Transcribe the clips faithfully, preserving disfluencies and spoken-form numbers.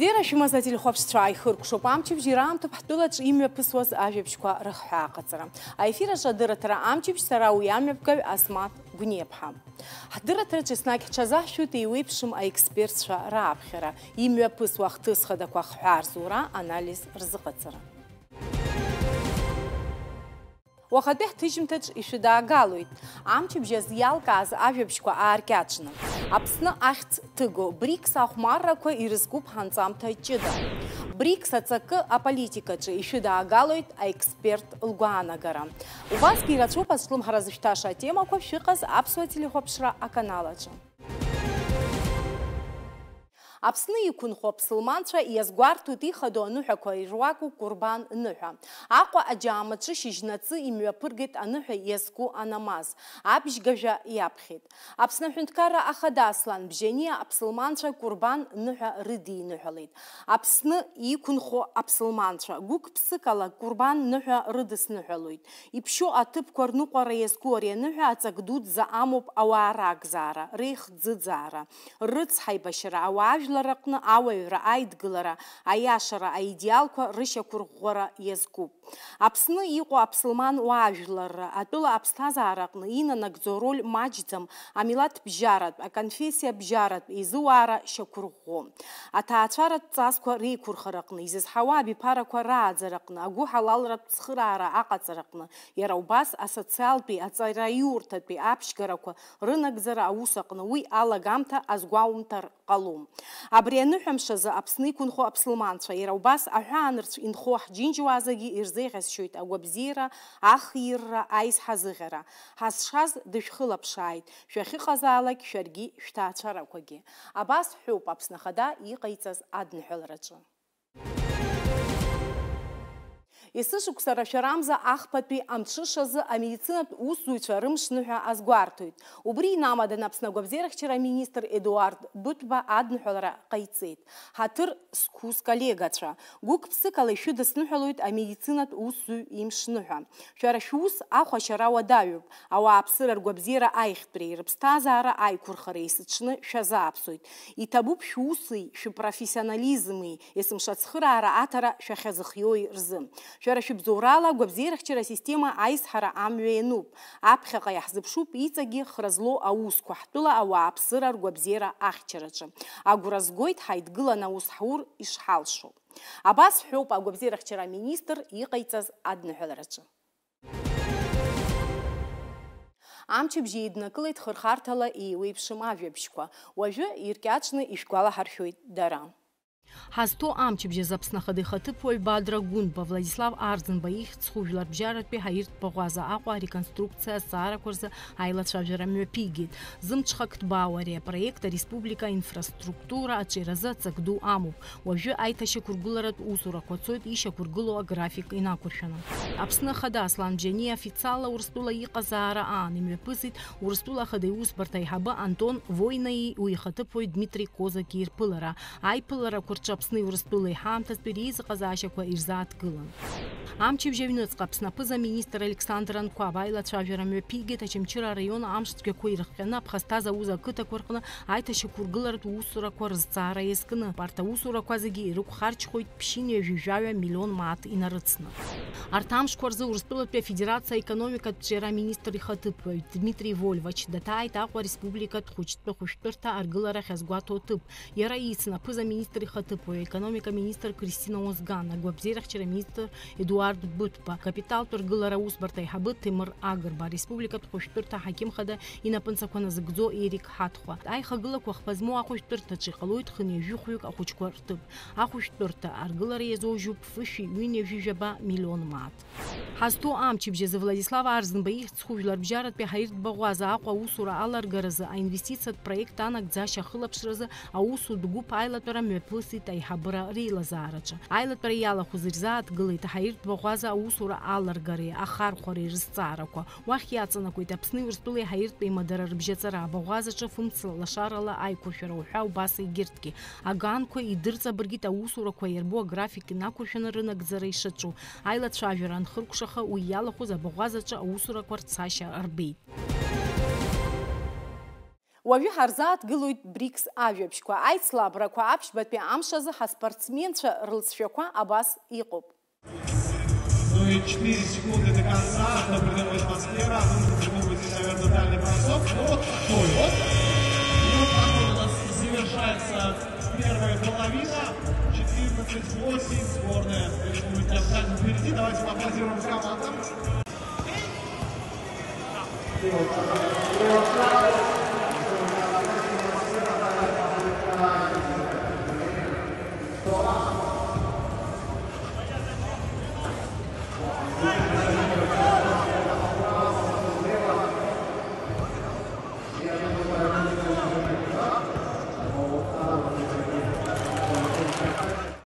Бзиара шәымаз ателехәаԥшцәа, ааихыркәшоуп амчыбжь, ираамҭоуп ҳтәылаҿ имҩаԥысуаз ажәабжьқәа рыхҳәаа аҟаҵара. Аефир аҿы адырраҭара амчыбжь, сара уи амҩаԥгаҩ Асмаҭ Гәниаԥҳа. Ҳдырраҭараҿы еснагь ҳҽазаҳшәоит еиуеиԥшым аекспертцәа рааԥхьара, имҩаԥысуа ахҭыс хадақәа ахҳәаа рзура, анализ рзыҟаҵара. Уахатәи ҳҭыжьымҭаҿ ишәыдаагалоит амчыбжь азы иалкааз ажәабжьқәа ааркьаҿны. Аԥсны ахьӡ ҭыго, БРИКС ахәмаррақәа ирызкуп ҳанҵамҭа ҷыда. БРИКС аҵакы аполитикаҿы ишәыдаагалоит аексперт лгәаанагара. Убасгьы ирацәоуп азҿлымҳара зышәҭаша атемақәа шәыҟаз аԥсуа телехәаԥшра аканал аҿы. Аԥсны иқәынхо аԥсылманцәа иазгәарҭоит ихадоу аныҳәақәа ируаку Курбан ныҳәа. Аҟәа аџьаамаҿы шьыжьнаҵы имҩаԥыргеит аныҳәа иазку анамаз, абжьгажәа иаԥхьеит. Аԥсны Аҳәынҭқарра Ахада Аслан Бжьаниа аԥсылманцәа Курбан ныҳәа рыдиныҳәалеит. Аԥсны иқәынхо аԥсылманцәа гәык-ԥсыкала Курбан ныҳәа рыдысныҳәалоит. Иԥшьоу аҭыԥқәа рныҟәара иазку ари аныҳәа аҵак дуӡӡа амоуп ауаа ракзаара, реихӡыӡаара, рыцҳаибашьара, ауаажәлар рҟны ауаҩра, аидгылара, аиашара, аидеалқәа рышьақәырӷәӷәара иазкуп. Аԥсны иҟоу аԥсылман уаажәларра атәыла аԥсҭазаара аҟны инанагӡо ароль маҷӡам, амилаҭбжьаратә, аконфессиабжьаратә еизыуаара шьақәырӷәӷәо. Аҭаацәаратә ҵасқәа реиқәырхараҟны, изызҳауа абиԥарақәа рааӡараҟны, агәыҳалалратә цхыраара аҟаҵараҟны, иара убас асоциалтәи, аҵараиурҭатәи аԥшьгарақәа рынагӡара аус аҟны уи алагамҭа азгәаумҭар ҟалом. Абри аныҳәамш азы Аԥсны иқәынхо аԥсылманцәа, иара убас аҳәаанырцә инхо ҳџьынџьуаа зегьы ирзеиӷьасшьоит агәабзиара, ахирра, аизҳазыӷьара. Ҳазшаз дышәхылаԥшааит, шәахьыҟазаалак шәаргьы шәҭаацәарақәагьы. Абас ҳәоуп Аԥсны Ахада иҟаиҵаз адныҳәалараҿы. Есышықәса рашәарамза ахԥатәи амҽышазы амедицинатә усзуҩцәа рымшныҳәа азгәарҭоит. Убри инамаданы Аԥсны агәабзиарахьчара аминистр Едуард Быҭәба адныҳәалара ҟаиҵеит. Ҳаҭыр зқәу сколлегацәа, гәык-ԥсыкала ишәыдысныҳәалоит амедицинатә усзуҩ имшныҳәа. Шәара шәус ахәашьара уадаҩуп. Ауааԥсыра ргәабзиара аиӷьтәреи рыԥсҭазаара аиқәырхареи есыҽны шәазааԥсоит. Иҭабуп шәуси шәпрофессионализми есымша ацхыраара аҭара шәахьазыхиои рзы. Шәара шәыбзоурала агәабзиарахьчара асистема аизҳара амҩа иануп. Аԥхьаҟа иаҳзыԥшуп иҵегьы хра злоу аусқәа ҳтәыла ауааԥсыра ргәабзиара ахьчараҿы. Агәра згоит ҳаидгыланы аус ҳаур ишҳалшо. Абас ҳәоуп агәабзиарахьчара аминистр иҟаиҵаз адныҳәалараҿы. Амчыбжь еиднакылеит хырхарҭала еиуеиԥшым ажәабжьқәа. Уажәы иркьаҿны ишәгәалаҳаршәоит дара. Ҳазҭоу амчыбжь азы Аԥсны Ахада ихаҭыԥуаҩ Бадра Гәынба, Владислав Арӡынба ихьӡ зху жәларбжьаратәи ҳаиртә баӷәаза Аҟәа ареконструкциа азҵаарақәа рзы аилацәажәара мҩаԥигеит. Зымҽхак ҭбаау ари апроект ареспублика аинфраструктура аҿиаразы ацак ду амоуп. Уажәы аиҭашьақәыргыларатә усурақәа цоит ишьақәыргылоу аграфик инақәыршәаны. Аԥсны Ахада Аслан Бжьаниа официалла Урыстәыла иҟазаара аан имҩаԥысит Урыстәыла Ахада иусбарҭа аиҳабы Антон Войнаи уи ихаҭыԥуаҩ Дмитри Козаки ирԥылара. Аиԥыларақәа рҿы Аԥсни Урыстәылеи ҳаамҭазтәи реизыҟазаашьақәа ирзааҭгылан. Амчыбжь аҩныҵҟа Аԥсны аԥыза-министр Александр Анқәаб аилацәажәара мҩаԥигеит Очамчыра араион амш цәгьақәа ирыхҟьаны аԥхасҭаз аус ақыҭақәа рҟны аиҭашьақәыргыларатә усурақәа рызҵаара иазкны. Абарҭ аусурақәа зегьы ирықәхарџьхоит ԥшьынҩажәи жәаҩа миллион мааҭ инарыцны. Арҭ амшқәа рзы Урыстәылатәи Афедерациа аекономикатә ҿиара аминистр ихаҭыԥуаҩ Дмитрий Вольвач даҭааит Аҟәа Республикатә хәыҷтәы хәышәтәырҭа аргыларахь азгәаҭо аҭыԥ. Иара ицны аԥыза-министр ихаҭыԥуаҩ, аекономика министр Кристина Озган, агәабзиарахьчара министр Едуард Быҭәба, акапиталтә ргылара аусбарҭа аиҳабы Ҭемыр Агрба, ареспубликатә хәышәтәырҭа аҳақьым хада инапынҵақәа назыгӡо Ерик Ҳаҭхәа. Аихагылақәа хԥа змоу ахәышәтәырҭаҿы иҟалоит хынҩажәи хәҩык ахәыҷқәа рҭыԥ. Ахәышәтәырҭа аргылара иазоужьуп фышәи ҩынҩажәи жәаба миллион мааҭ. Ҳазҭоу амчыбжь азы Владислав Арӡынба ихьӡ зху жәларбжьаратәи ҳаиртә баӷәаза Аҟәа аусура аларгаразы аинвестициатә проект анагӡашьа ахылаԥшразы аусутә гәыԥ аилатәара мҩаԥысит аиҳабыра реилазаараҿы. Аилатәара иалахәыз ирзааҭгылеит аҳаиртә баӷәаза аусура аларгареи ахархәареи рызҵаарақәа. Уахь иаҵанакуеит Аԥсни Урыстәылеи ҳаиртә еимадара рыбжьаҵара, абаӷәазаҿы фымцла лашарала аиқәыршәара уҳәа убас егьырҭгьы. Аганқәа идырҵабыргит аусурақәа иарбоу аграфик инақәыршәаны рынагӡара ишаҿу. Аилацәажәара анхыркәшаха, уи иалахәыз абаӷәазаҿы аусурақәа рцашьа рбеит. Уажәы ҳарзааҭгылоит БРИКС ажәабжьқәа. Аицлабрақәа аԥшьбатәи амш азы ҳаспортсменцәа рылҵшәақәа абас иҟоуп. Ну и четыре секунды до конца, что придумывает Москвера, нужно придумывать здесь, наверное, дальний бросок. Ну вот такой вот. И вот так вот у нас завершается первая половина. Четырнадцать восемь, сборная Республики Абхазия впереди. Давайте поаплодируем командам.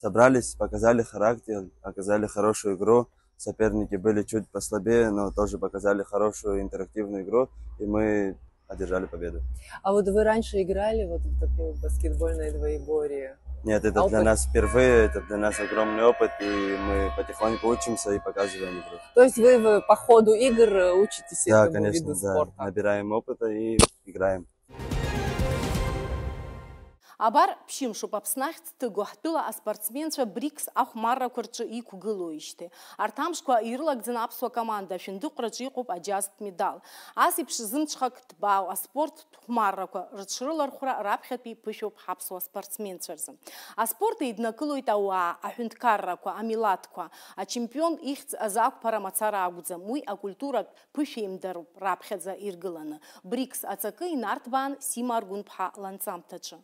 Собрались, показали характер, оказали хорошую игру. Соперники были чуть послабее, но тоже показали хорошую интерактивную игру, и мы одержали победу. А вот вы раньше играли вот в такое баскетбольное двоеборье? Нет, это А для опыт? Нас впервые, это для нас огромный опыт, и мы потихоньку учимся и показываем игру. То есть вы, вы по ходу игр э, учитесь Да, этому конечно, виду да. Спорта? Набираем опыта и играем. Абар, ԥшьымшуп Аԥсны ахьӡ ҭыго ҳтәыла аспортсменцәа БРИКС ахәмаррақәа рҿы иқәгылоижьҭеи. Арҭ амшқәа ирылагӡаны аԥсуа команда ашәындыҟәраҿы иҟоуп аџьазтә медал. Ас еиԥш зымҽхак ҭбаау аспорттә хәмаррақәа рыҽрылархәра раԥхьатәи ԥышәоуп ҳаԥсуа спортсменцәа рзы. Аспорт еиднакылоит ауаа, аҳәынҭқаррақәа, амилаҭқәа. Ачемпион ихьӡ азы ақәԥара мацара акәӡам, уи акультуратә ԥышәеимдароуп раԥхьаӡа иргыланы. БРИКС аҵакы инарҭбаан Сима Аргәынԥҳа ланҵамҭаҿы.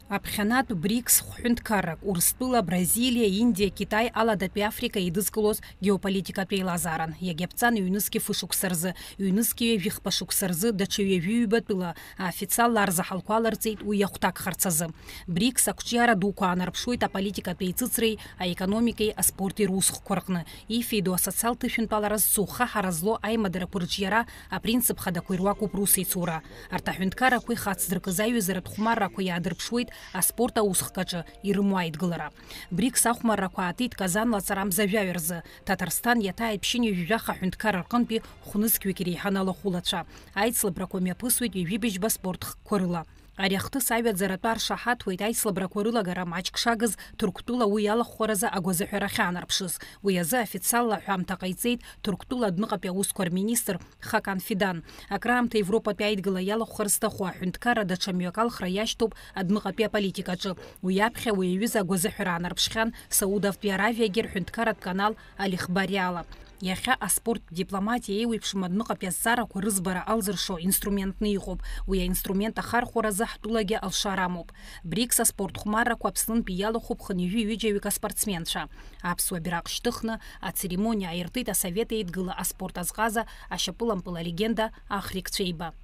Аԥхьанатә БРИКС хәҳәынҭқаррак Урыстәыла, Бразилиа, Индиа, Китаи, Аладатәи Африка еидызкылоз геополитикатә еилазааран. Иагьаԥҵан ҩнызқьи фышықәса рзы, ҩнызқьи ҩажәи хԥа шықәса рзы даҽа ҩажәи ҩба тәыла официалла арзаҳалқәа аларҵеит уи иахәҭакхарц азы. БРИКС ақәҿиара дуқәа аанарԥшуеит аполитикатә еиҵыҵреи, аекономикеи, аспорти русхқәа рҟны. Ифеидоу асоциалтә ҭышәынтәалара зцу хы аҳара злоу аимадарақәа рыҿиара апринцип хадақәа ируакуп русеицура. Арҭ аҳәынҭқаррақәа ихацдыркыз аҩызаратә хәмаррақәа иаадырԥшуеит аспорт аусхкаҿы ирымоу аидгылара. БРИКС ахәмаррақәа аатит Казан лаҵарамза жәаҩа рзы, Ҭаҭарсҭан иаҭааит ԥшьынҩажәи жәаха аҳәынҭқарра рҟынтәи хә-нызқьҩык иреиҳан алахәылацәа. Аицлабрақәа мҩаԥысуеит ҩажәи быжьба спорт хкқәа рыла. Ари ахҭыс аҩаӡаратәы аршаҳаҭуеит аицлабрақәа рылагара маҷк шагыз Ҭырқәтәыла уи алахәхаразы агәазыҳәара ахьаанарԥшыз. Уи азы официалла аҳәамҭа ҟаиҵеит Ҭырқәтәыла адәныҟатәи аусқәа рминистр Хакан Фидан. Акраамҭа Европатәи аидгыла иалахәхар зҭаху аҳәынҭқарра даҽа мҩак алхра иашьҭоуп адәныҟатәи аполитикаҿы. Уи аԥхьа уи аҩыза агәазыҳәара аанарԥшхьан Саудовтәи Аравиагьы рҳәынҭқарратә канал Алихбариала. Иахьа аспорттә дипломатиа еиуеиԥшым адәныҟатәи азҵаарақәа рызбара алзыршо инструментны иҟоуп. Уи аинструмент ахархәаразы ҳтәылагьы алшара амоуп. БРИКС аспорт хәмаррақәа Аԥснынтәи иалахәуп хынҩажәи ҩыџьаҩык аспортсменцәа. Аԥсуа бираҟ шьҭыхны ацеремониа аиртит Асовет Еидгыла аспорт азҟаза, ашьапылампыл алегенда Ахрик Цәеиба.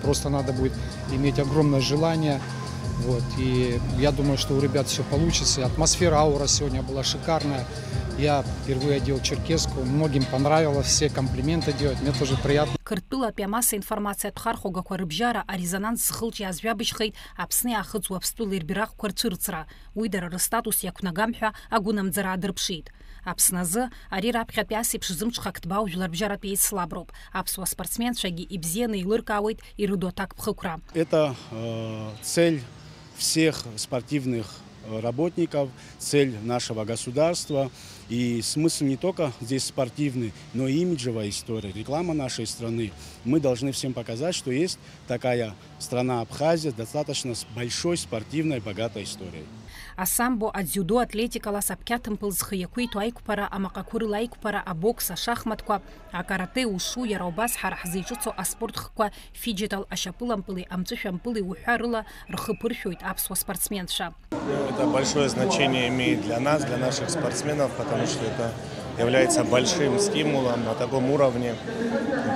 Просто надо будет иметь огромное желание. Вот, и я думаю, что у ребят все получится. Атмосфера, аура сегодня была шикарная. Я впервые одел черкеску. Многим понравилось, все комплименты делают. Мне тоже приятно. Қырҭтәылатәи амасса информациатә хархәагақәа рыбжьара арезонанс зхылҿиааз жәабжьхеит Аԥсни Аахыҵ Уаԥстәылеи рбираҟқәа рцәырҵра. Уи дара рыстатус иақәнагам ҳәа агәынамӡара аадырԥшит. Аԥсны азы ари раԥхьатәи ас еиԥш зымҽхак ҭбаау жәларбжьаратәи еицлаброуп. Аԥсуа спортсменцәагьы ибзианы еилыркаауеит ирыду аҭакԥхықәра. Это э, цель всех спортивных э, работников, цель нашего государства. И смысл не только здесь спортивный, но и имиджевая история, реклама нашей страны. Мы должны всем показать, что есть такая страна Абхазия, достаточно с большой спортивной богатой историей. Асамбо, адзиудо атлетикала саԥқьаҭымԥыл зхы иақәиҭу аиқәԥара, амаҟақәа рыла аиқәԥара, абокс, ашахматқәа, акарате, ушу, иара убас ҳара ҳзы иҿыцу аспорт хкқәа фиџьитал ашьапылампыли амҵәышәампыли уҳәа рыла рхы ԥыршәоит аԥсуа спортсменцәа. Это большое значение имеет для нас, для наших спортсменов, потому что это является большим стимулом на таком уровне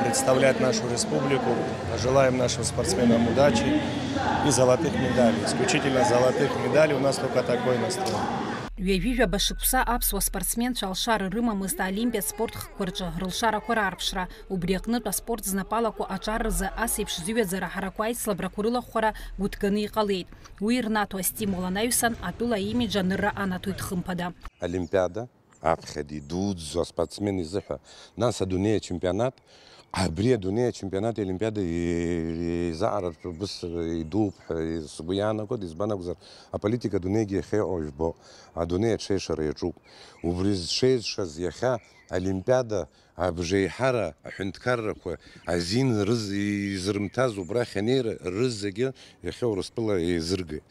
представлять нашу республику. Пожелаем нашим спортсменам удачи и золотых медалей. Исключительно золотых медалей, у нас только такой настрой. Ҩажәи жәаба шықәса аԥсуа спортсменцәа алшара рымамызт аолимпиатә спорт хкқәа рҿы рылшарақәа раарԥшра. Убри аҟнытә аспорт знапы алаку аҿар рзы ас еиԥш зҩаӡара ҳарақәа аицлабрақәа рылахәхара гәыҭганы иҟалеит. Уи рнаҭо астимул анаҩсан, атәыла аимидж анырра анаҭоит, хымԥада. Олимпиада аԥхьа идуӡӡо аспортсмен изыҳәа, нас адунеи ачемпионат, Абри адунеи ачемпионати олимпиада еизаҟаратә убыс идууп ҳәа сгәы иаанагоит, избан акәзар, аполитика адунеигьы иахьеиҟоу жәбо, адунеи аҽеишара иаҿуп. Убри зҽеиҵшаз иахьа олимпиада абжеиҳара аҳәынҭқаррақәа азин рыз-, изырмҭаз убрахь анеира рызегьы иахьа Урыстәыла еизыргеит.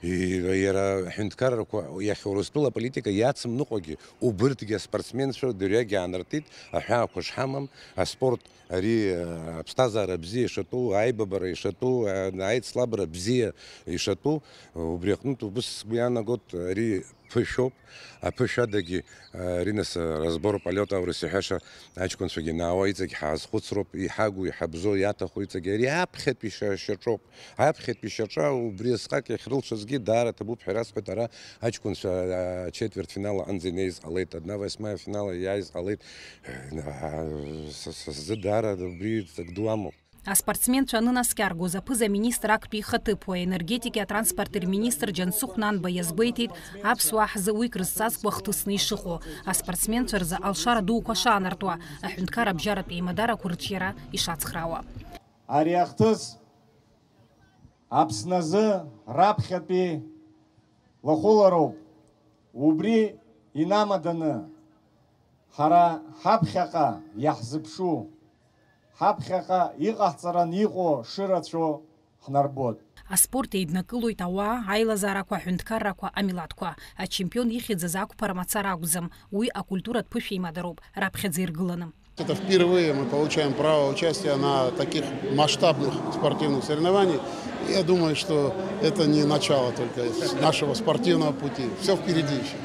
И-, иара аҳәынҭқаррақәа иахьа Урыстәыла аполитика иацымныҟәагьы убырҭгьы аспортсменцәа дырҩегь аанартит, аҳәаақәа шҳамам, аспорт ари, э, аԥсҭазаара бзиа ишатәу, аибабара ишатәу, э, аицлабра бзиа ишатәу, убри аҟнытә убыс сгәы иаанагоит, ари ԥышәоуп. Аԥышәадагьы, э, ари нас, э, разбор полёта аурыс иҳәаша аҷкәынцәагьы наауа иҵегь ҳаазхәыцроуп, иҳагу, иҳабзоу, иаҭаху иҵегь ари аԥхьатәи ша-, шьаҿоуп. Аԥхьатәи шьаҿа убри асҟак иахьрылшазгьы даара ҭабуп ҳәа расҳәоит, ара аҷкәынцәа, а, ачетверть финал аҟынӡа инеиз ҟалеит, одна восьмая финал иааиз ҟалеит. Э, а, са, са сзы даара убри ҵак ду амоуп. Аспортсменцәа анынаскьаргоз аԥыза-министр актәи ихаҭыԥуаҩ, аенергетикеи атранспорти рминистр Џьансыхә Нанба иазгәеиҭеит, аԥсуаа ҳзы уи крызҵазкуа хҭысны ишыҟоу, аспортсменцәа рзы алшара дуқәа шаанартуа, аҳәынҭқар абжьаратә еимадарақәа рыҿиара ишацхраауа. Ари ахҭыс Аԥсназы раԥхьатәи лахәылароуп. Убри инамаданы ҳара ҳаԥхьаҟа иаҳзыԥшу, ҳаԥхьаҟа иҟаҳҵаран иҟоу шырацәоу ҳнарбоит. Аспорт еиднакылоит ауаа, аилазаарақәа, аҳәынҭқаррақәа, амилаҭқәа. Ачемпион ихьӡыз ақәԥара мацара акәӡам, уи акультуратә ԥышәа имадароуп, раԥхьаӡа иргыланы. Это впервые мы получаем право участия на таких масштабных спортивных соревнованиях. Я думаю, что это не начало только нашего спортивного пути. Всё впереди ещё.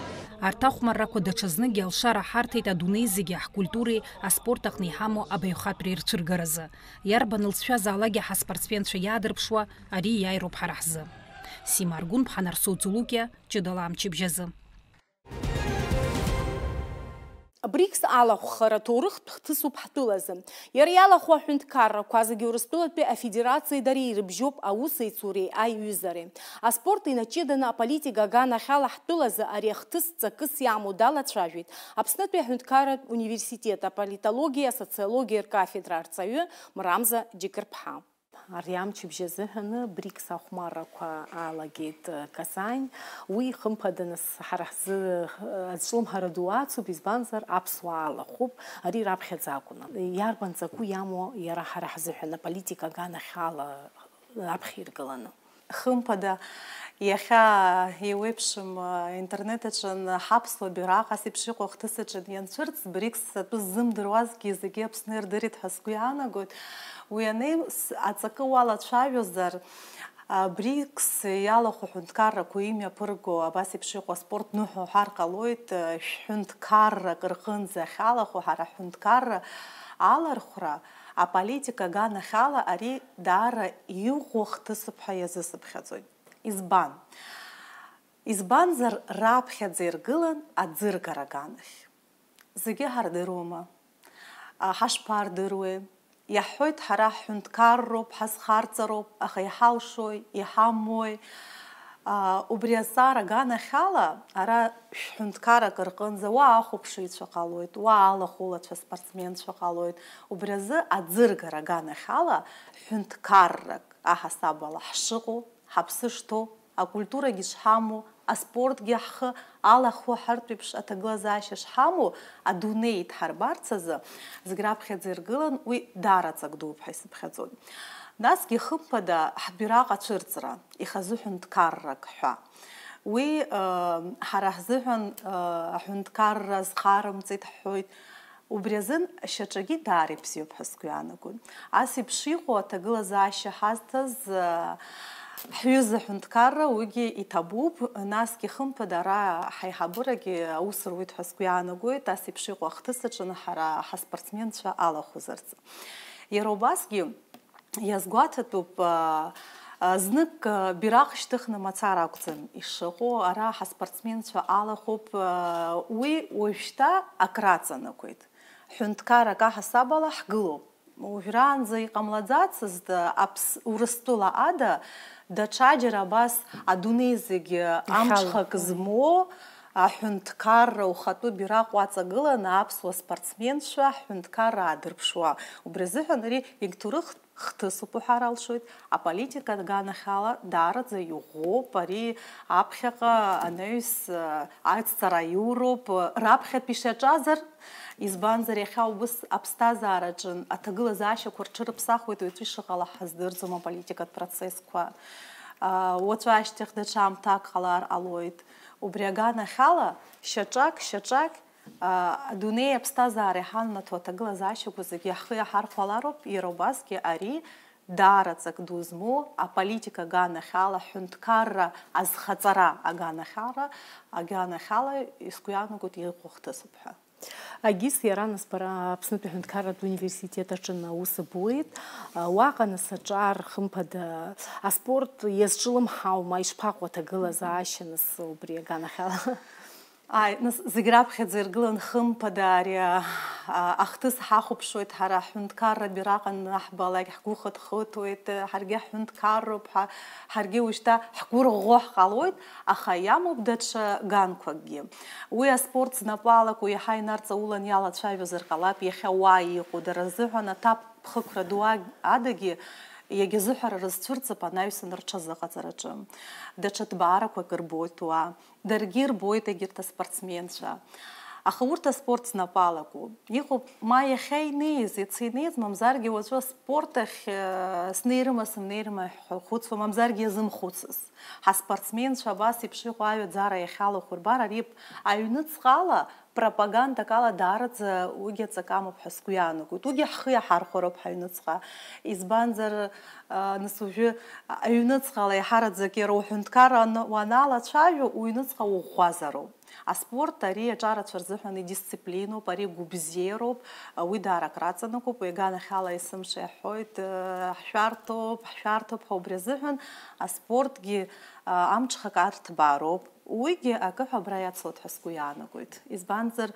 Арҭ ахәмаррақәа даҽазныкгьы алшара ҳарҭеит адунеи зегьы ҳкультуреи аспорт аҟны иҳамоу абаҩхатәреи рцәыргаразы. Иарбан лҵшәазаалакгьы ҳаспортсменцәа иаадырԥшуа ари иааироуп ҳара ҳзы. Сима Аргәынԥҳа, Нарсоу Цулукиа, ҷыдала амчыбжь азы. БРИКС алахәхара ҭоурыхтә хҭысуп ҳтәылазы. Иара иалахәу аҳәынҭқаррақәа зегьы Урыстәылатәи Афедерациеи дареи ирыбжьоуп аусеицуреи аиҩызареи. Аспорт инаҷыданы аполитика аганахьала ҳтәылазы ари ахҭыс ҵакыс иамоу далацәажәеит Аԥснытәи аҳәынҭқарратә университет аполитологиеи асоциологиеи ркафедра арҵаҩы Мрамза Џьыкырԥҳа. Ари амчыбжь азыҳәаны БРИКС ахәмаррақәа алагеит, э, Казань. Уи, хымԥада, нас, ҳара ҳзы, э, азҿлымҳара ду ацуп, избанзар, аԥсуаа алахәуп, ари раԥхьаӡа акәны. Иарбан ҵаку иамоу иара ҳара ҳзыҳәан аполитика аганахьала раԥхьа иргыланы? Хымԥада, иахьа еиуеиԥшым, э, интернет аҿы ҳаԥсуа бираҟ ас еиԥш иҟоу ахҭыс аҿы ианцәырҵ, БРИКС атәы ззымдыруазгьы зегьы Аԥсны ирдырит ҳәа сгәы иаанагоит. Уи анеи-, с-, аҵакы уалацәажәозар, а, БРИКС иалахәу аҳәынҭқаррақәа имҩаԥырго абас еиԥш иҟоу аспорт ныҳәа уҳәар ҟалоит, а, шәҳәынҭқаррак рҟынӡа ахьалахәу ҳара ҳҳәынҭқарра алархәра аполитика аганахьала ари даара иӷәӷәоу хҭысуп ҳәа иазысыԥхьаӡоит. Избан? Избанзар, раԥхьаӡа иргылан аӡыргара аганахь. Зегьы ҳардыруама? А, ҳашԥардыруеи? Иаҳҳәоит, ҳара ҳҳәынҭқарроуп, ҳазхарҵароуп, аха иҳалшои, иҳамуеи? А, убри азҵаара аганахьала, ара шәҳәынҭқаррак рҟынӡа уа ахәаԥшыҩцәа ҟалоит, уа алахәылацәа, спортсменцәа ҟалоит. Убри азы аӡыргара аганахьала ҳәынҭқаррак аҳасабала ҳшыҟоу, ҳаԥсы шҭоу, акультурагьы шҳамоу, аспортгьы ҳхы алахәу ҳартә еиԥш аҭагылазаашьа шҳамоу адунеи идҳарбарц азы зегь раԥхьаӡа иргылан, уи даара ҵак дууп ҳәа исыԥхьаӡоит. Насгьы, хымԥада, ҳбираҟ ацәырҵра, ихазы ҳәынҭқаррак ҳәа. Уи, э, ҳара ҳзыҳәан, э, аҳәынҭқарра азхарымҵеит ҳҳәоит. Убри азын шьаҿагьы даара ибзиоуп ҳәа сгәы иаанагоит. Ас еиԥш иҟоу аҭагылазаашьа ҳазҭаз, э, ҳҩыза ҳәынҭқарра уигьы иҭабуп, насгьы хымԥада ара ҳаиҳабырагьы аус руит ҳәа сгәы иаанагоит, ас еиԥш иҟоу ахҭыс аҿы ҳара ҳаспортсменцәа алахәызарц. Иара убасгьы, Иазгәаҭатәуп, а, а, знык, а, бираҟ шьҭыхны мацара акәӡам ишыҟоу, ара ҳаспортсменцәа алахәуп, а, уи уажәшьҭа акраҵанакуеит. Ҳәынҭқаррак аҳасабала ҳгылоуп. Уажәраанӡа иҟамлаӡацызт, а, Аԥс-, Урыстәыла ада даҽаџьара абас адунеи зегьы амҽхак змоу, Аҳәынҭқарра ухатәы бираҟ уаҵагыланы аԥсуа спортсменцәа ҳҳәынҭқарра аадырԥшуа. Убри азыҳәан ари егьҭоурых хҭысуп уҳәар алшоит, аполитика аганахьала даараӡа иӷәӷәоуп, ари аԥхьаҟа анаҩс, э, ацҵара аиуроуп, э, раԥхьатәи шьаҿазар, избанзар, иахьа убыс аԥсҭазаараҿы аҭагылазаашьақәа рҽырыԥсахуеит, уаҵәы ишыҟала ҳаздырӡом аполитикатә процессқәа. А, уаҵәы ашьҭахь даҽа аамҭак ҟалар ҟалоит. Убри аганахьала, шьаҿак, шьаҿак, а, адунеи аԥсҭазаара иҳанаҭо аҭагылазаашьақәа зегьы ҳхы иаҳархәалароуп, иара убасгьы ари даараӡак ду змоу аполитика аганахьала, ҳҳәынҭқарра азхаҵара аганахьала, аганахьала, сгәы иаанагоит, иӷәӷәа хҭысуп ҳәа. Агис, иара нас бара Аԥснытәи аҳәынҭқарратә университет аҿы аус буеит. Уаҟа нас аҿар, хымԥада, аспорт иазҿлымҳаума, ишԥаҟоу аҭагылазаашьа нас убри аганахьала? Ааи, нас зегь раԥхьаӡа иргылан, хымԥада, ари, а, ахҭыс ҳахәаԥшуеит ҳара, ҳҳәынҭқарратә бираҟ анаҳбалак ҳгәы хыҭхыҭуеит, ҳаргьы ҳҳәынҭқарроуп ҳәа, ҳаргьы уажәшьҭа ҳгәы рӷәӷәо ҳҟалоит, аха иамоуп даҽа ганқәакгьы. Уи аспорт знапы алаку иаҳа инарҵаулан иалацәажәозар ҟалап, иахьа уа иҟоу дара рзыҳәан аҭак ԥхықәра ду аг-, адагьы иагьазыҳәара рызцәырҵып анаҩсан рҽазыҟаҵараҿы. Даҽа ҭбаарақәак рбоит уа. Даргьы ирбоит егьырҭ аспортсменцәа. Аха урҭ аспорт знапы алаку. Иҟоуп, ма иахьа инеиз, иацы инеиз, мамзаргьы уаҵәы аспорт ахь, э, снеирыма, сымнеирыма ҳәа ухәыцуа, мамзаргьы иазымхәыцыз. Ҳаспортсменцәа абас еиԥш иҟоу аҩаӡара иахьалахәу рбар, ари аҩныҵҟала пропагандак ала даараӡа уигьы аҵак амоуп ҳәа сгәы иаанагоит. Уигьы ҳхы иаҳархәароуп ҳаҩныҵҟа. Избанзар, а, нас уажәы аҩныҵҟала еиҳараӡак иара уҳәынҭқарра ан-, уаналацәажәо, уҩныҵҟа уӷәӷәазароуп. Аспорт ари аҿарацәа рзыҳәан идисциплиноуп, ари гәыбзиароуп, уи даара акраҵанакуп, уи аганахьала есымша иаҳҳәоит, э, ҳшәарҭоуп, ҳшәарҭоуп ҳәа, убри азыҳәан аспортгьы, а, амҽхак арҭбаароуп. Уигьы акы ҳәа абра иацлоит ҳәа сгәы иаанагоит. Избанзар,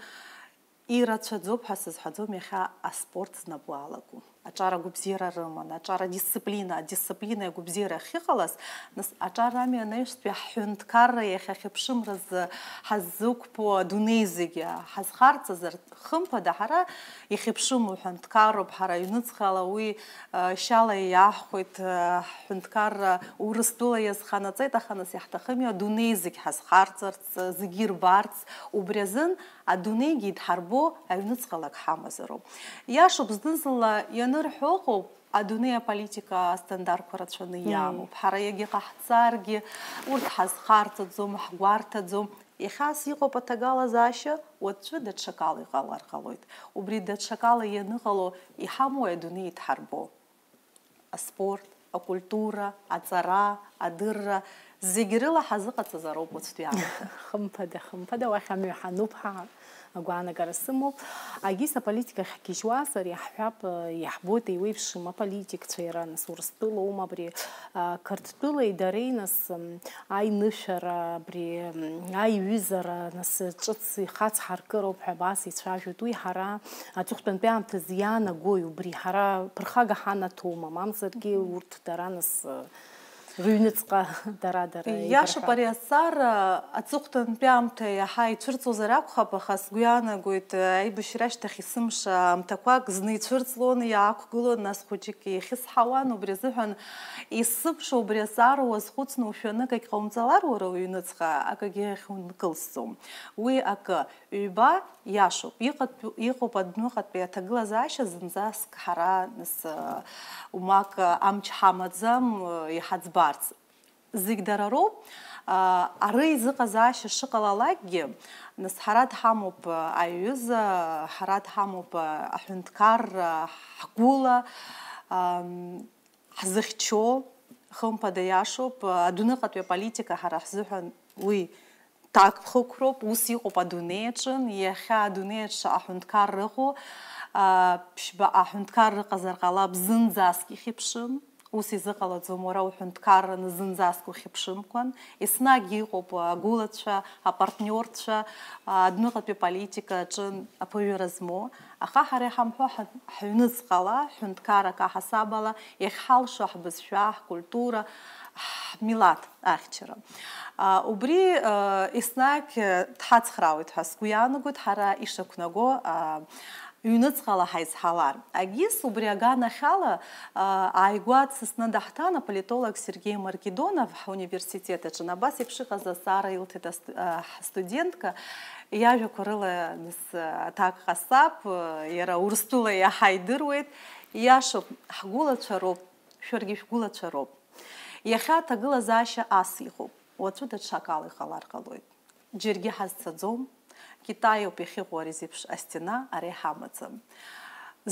ирацәаӡоуп ҳәа сызҳәаӡом иахьа аспорт знапы алаку. Аҿар агәабзиара рыман, аҿар адисциплина, адисциплина агәабзиара ахьыҟалаз, нас аҿар ами анаҩстәи ҳҳәынҭқарра иахьа хьыԥшымразы ҳаззықәԥо адунеи зегьы ҳазхарҵазар, хымԥада, ҳара ихьыԥшыму ҳәынҭқарроуп, ҳара аҩныҵҟала уи, э, шьала иаҳхәеит, э, ҳҳәынҭқарра Урыстәыла иазханаҵеит, аха нас иаҳҭахыми адунеи зегь ҳазхарҵарц, зегьы ирбарц, убри азын адунеигьы идҳарбо аҩныҵҟалак ҳамазароуп. Иашоуп, зны-зынла ианырҳәо ыҟоуп, адунеи аполитика астандартқәа рацәаны Мм. иамоуп. Ҳара иагьа ҟаҳҵаргьы, урҭ ҳазхарҵаӡом, ҳгәарҭаӡом. Иахьа ас иҟоуп аҭагылазаашьа, уаҵәы даҽакала иҟалар ҟалоит. Убри даҽакала ианыҟало, иҳамоу адунеи идҳарбо. Аспорт, акультура, аҵара, адырра, зегь рыла ҳазыҟаҵазароуп уаҵәтәи аамҭа. Хымԥада, хымԥада, уахь амҩа ҳануп ҳәа агәаанагара сымоуп. Агьыс аполитика ахьгьежьуазар, иаҳҳәап, иаҳбоит, еиуеиԥшым аполитикцәа иара, нас, Урыстәылоума абри, а, Қырҭтәылеи дареи, нас, м, аинышәара, абри, м, аиҩызара, нас, ҿыц ихацҳаркыроуп ҳәа абас ицәажәоит. Уи ҳара аҵыхәтәантәи аамҭазы иаанагои убри? Ҳара ԥырхага ҳанаҭома, мамзаргьы Мгм. урҭ дара, нас, рыҩныҵҟа дара-дара Иашоуп, еибарҳәар. Ари азҵаара аҵыхәтәантәи аамҭа иаҳа ицәырҵуазар акәхап, аха сгәы иаанагоит, аибашьра ашьҭахь есымша аамҭақәак зны ицәырҵлон, иаақәгылон, нас хәыҷык еихьысҳауан, убри азыҳәан есымша убри азҵаара уазхәыцны ушәаны акагь ҟаумҵалар, уара уҩныҵҟа акагьы ахьункылсӡом. Уи акы. Ҩба, иашоуп, иҟатә-, иҟоуп адәныҟатәи аҭагылазаашьа зынӡаск ҳара, нас, умак амч ҳамаӡам, иҳаӡбарц. Зегь дара роуп, а, ара изыҟазаашьа шыҟалалакгьы, нас ҳара дҳамоуп аиҩыза, ҳара дҳамоуп аҳәынҭқарра ҳгәыла, ам, ҳзыхьчо, хымԥада иашоуп, адәныҟатәи аполитика ҳара ҳзыҳәан уи ҭакԥхықәроуп, ус иҟоуп адунеи аҿы, иахьа адунеи аҿы аҳәынҭқарра ыҟоу, а, ԥшьба аҳәынҭқарра ыҟазар ҟалап, зынӡаск ихьыԥшым, ус изыҟалаӡом, уара уҳәынҭқарраны зынӡаск ухьыԥшымкәан, еснагь иҟоуп агәылацәа, апартниорцәа, а, адәныҟатәи аполитика аҿы аԥыжәара змоу, аха ҳара иҳамҳәо ҳа-, ҳаҩныҵҟала, ҳҳәынҭқарра аҳасабала, иахьҳалшо ҳбызшәа, ҳкультура, Ҳмилаҭ ахьчара. Убри еснагь дҳацхраауеит ҳәа сгәы иаанагоит, ҳара ишақәнаго ҩныҵҟала ҳаизҳалар. Агьыс убри аганахьала ааигәа дсасны даҳҭан аполитолог Сергеи Маркедонов ҳуниверситет аҿы. Абас еиԥш иҟаз азҵаара илҭеит ҳстудентка, иажәақәа рыла нас аҭак ҟасҵап, иара Урыстәыла иаҳа идыруеит. Иашоуп, ҳгәылацәа роуп, шәаргьы шәгәылацәа роуп. Иахьа аҭагылазаашьа ас иҟоуп, уаҵәы даҽакала иҟалар ҟалоит. Џьаргьы ҳазцаӡом, Китаиоуп иахьыҟоу ари зеиԥш астена, ара иҳамаӡам.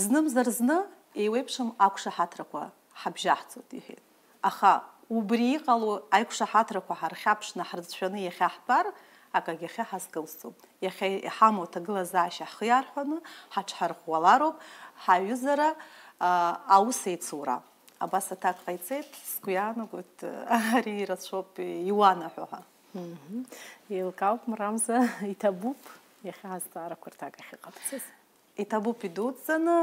Знымзар зны еиуеиԥшым ақәшаҳаҭрақәа ҳабжьаҳҵоит, иҳәеит. Аха убри иҟало аиқәшаҳаҭрақәа ҳархьаԥшны ҳрыцәшәаны иахьаҳтәар, акагьы ахьы ҳазкылсӡом. Иахьа иҳамоу аҭагылазаашьа ҳхы иарҳәаны ҳаҽҳарӷәӷәалароуп, ҳаҩызара, аа, аус еицура. Абас аҭак ҟаиҵеит, сгәы иаанагоит, ари ирацәоуп иуанаҳәо ҳәа. Мгм. Еилкаауп, Мрамза, иҭабуп иахьа азҵаарақәа рҭак ахьыҟабҵаз. Иҭабуп идуӡӡаны,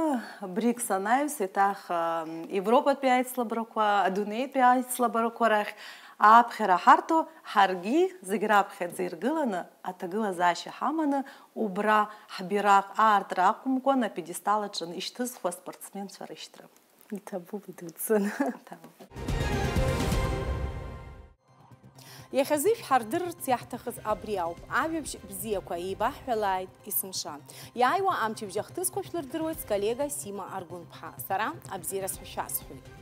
БРИКС анаҩс, еиҭах, ам, Европатәи аицлабрақәа, адунеитәи аицлабрақәа рахь ааԥхьара ҳарҭо, ҳаргьы зегь раԥхьаӡа иргыланы аҭагылазаашьа ҳаманы, убра ҳбираҟ аартра акәымкәан, апедестал аҿы ишьҭызхуа аспортсменцәа рышьҭра. Иҭабуп идуӡӡаны. Иҭабуп. Иахьазы шәҳардырырц иаҳҭахыз абри ауп. Ажәабжь бзиақәа еибаҳҳәалааит есымша. Иааиуа амчыбжь ахҭысқәа шәлырдыруеит сколлега Сима Аргәынԥҳа. Сара абзиара сҳәашәа сҳәоит.